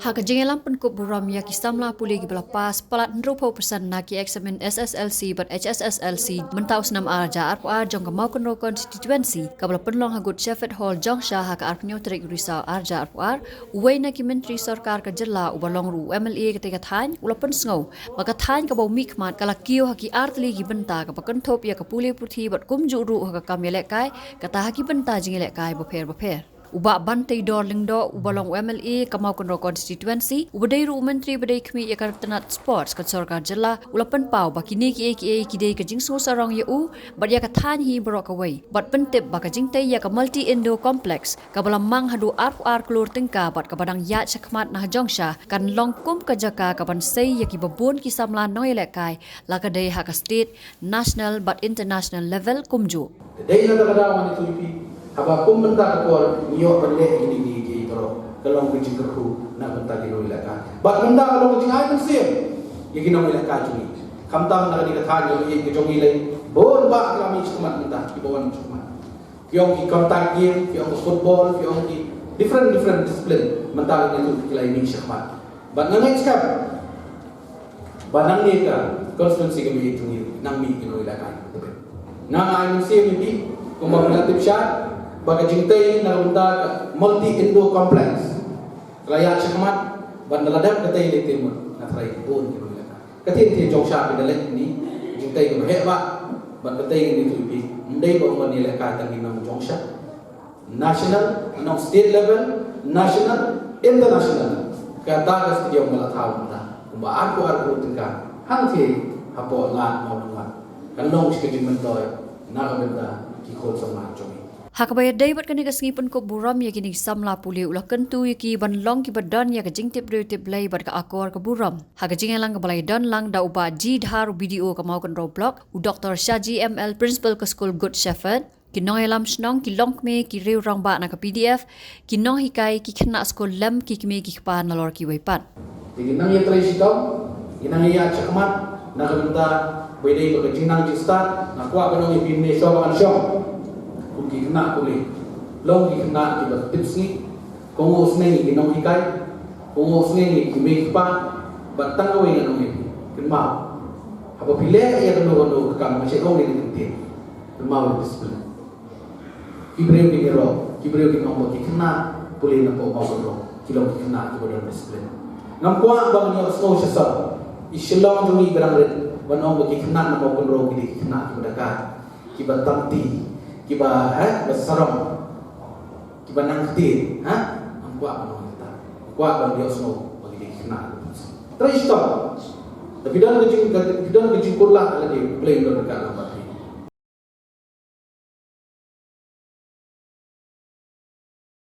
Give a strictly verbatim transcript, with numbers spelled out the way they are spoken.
Ha ka jingïalam pynkup burom ïa ki samla pule kiba la pass palat hynriewphew percent na ki eksamin S S L C bad H S S L C mynta u snem ar hajar arphew ar jong ka Mawkynrew constituency, kaba la pynlong ha Good Shepherd Hall, Jongsha, ha ka arphew tarik u Risaw ar hajar arphew ar, uwei na ki myntri sorkar ka jylla uba long ruh u M L A katei ka thaiñ u la pynsngew ba ka thaiñ kaba u mihkhmat ka la kiew ha ki artylli ki bynta, kaba kynthup ïa ka pule puthi bad kumjuh ruh ha ka kam ïalehkai, kata ha ki bynta jingïalehkai bapher bapher. U Bah Banteidor Lyngdoh uba long u M L A ka Mawkynrew constituency, uba dei ruh u myntri ba dei khmih ïa ka tnat sports ka sorkar jylla, u la pynpaw ba kine kiei kiei ki dei ka jingsngewsarong ïa u bad ïa ka thaiñ hi baroh kawei, bad pyntip ba ka jingtei ïa ka multi indoor complex, kaba la mang haduh arphew ar klur tyngka bad kaba dang ïaid shakhmat na Jongsha, kan long kum ka jaka kaban sei ïa kiba bun ki samla nongïalehkai, la ka dei ha ka state, national bad international level kumjuh. Te dei na kata ka daw, ngan ïathuh ïa phi, haba kum mynta ka por ngi ïoh ban leh ïa kine kiei kiei baroh, ka long ka jingkyrkhu na ka bynta ki nongïalehkai. Bad mynta ka long ka jingai mynsiem ïa ki nongïalehkai jong ngi. Khamtam na kane ka thaiñ ka jong ngi, lei bun bah ki la mih shakhmat mynta, kiba wan shakhmat. Phi ong ki contact game, phi ong ki football, phi ong ki different, different discipline. Mynta ka ngi tu ki la mih shakhmat. Bad nga ngeit skhem ba nangne ka constituency ka mih tu ngi nang mih ki nongïalehkai. Nga ai mynsiem ïa phi, kumba nga tip shai ba ka jingtei na ka bynta ka multi indoor complex ka la ïaid shakhmat, bad na la dep katei lei te mut nga tharai bun ki nongïalehkai. Ka thie thie Jongsha phi da leit ni, jingtei kaba heh bah, bad katei ngi tu phi, ym dei ba ym ban ïalehkai tang ki nong Jongsha. National, nong state level, national, international. Kata ka stadium ba la thaw mynta, kumba arphew ar klur tyngka, hangthie hapoh Lad Mawlyngot. Kan long shi ka jingmyntoi na ka bynta ki khun samla jong ngi. Ha kaba ïadei bad kane ka sngi pynkup burom ïa kine ki samla pule, u la kyntu ïa ki ban long kiba don ïa ka jingtip briew tip Blei bad ka akor ka burom. Ha ka jingïalang kaba la ïadon lang da u Bah G Dhar, u B D O ka Mawkynrew Block, u Doktor Shaji M L, Principal ka skul Good Shepherd, ki nongïalam shnong, ki longkmie, ki riew rangbah na ka P D F, ki nonghikai, ki khynnah skul lem ki kmie ki kpa nalor kiwei pat. Te ngi nang ïatrei shitom, ngi nang ïaid shakhmat na ka bynta ba ïadei bad ka jingnang jingstad. Nga kwah ban ong ïa phi, ne shuwa ba ngan shong, kum ki khynnah pule, long ki khynnah kiba tipsngi, kohnguh sneng ïa ki nonghikai, kohnguh sneng ïa ki mei ki kpa. Bad tang kawei ngan ong ïa phi, kynmaw, haba phi leh ïa kano kano ka kam, nga shu ong ïa ka ktien, kynmaw ïa discipline. Ki briew kin ïaroh, ki briew kin ong ba ki khynnah pule na Mawkynrew ki long ki khynnah kiba don discipline. Ngam kwah ba ngin ïohsngew sha sor, i Shillong jong ngi i ba dang rit, ban ong ba ki khynnah na Mawkynrew ki dei ki khynnah kiba dakar, kiba tamti, kiba, ha, kiba sarong, kiba nang ktien, ha? Ngam kwah ban ong kata. Ngam kwah ban ïohsngew ba ki dei ki khynnah kiba, trei shitom. Te phi don ka jing, phi don ka jingkyrpad lade, Blei un don ryngkat lang.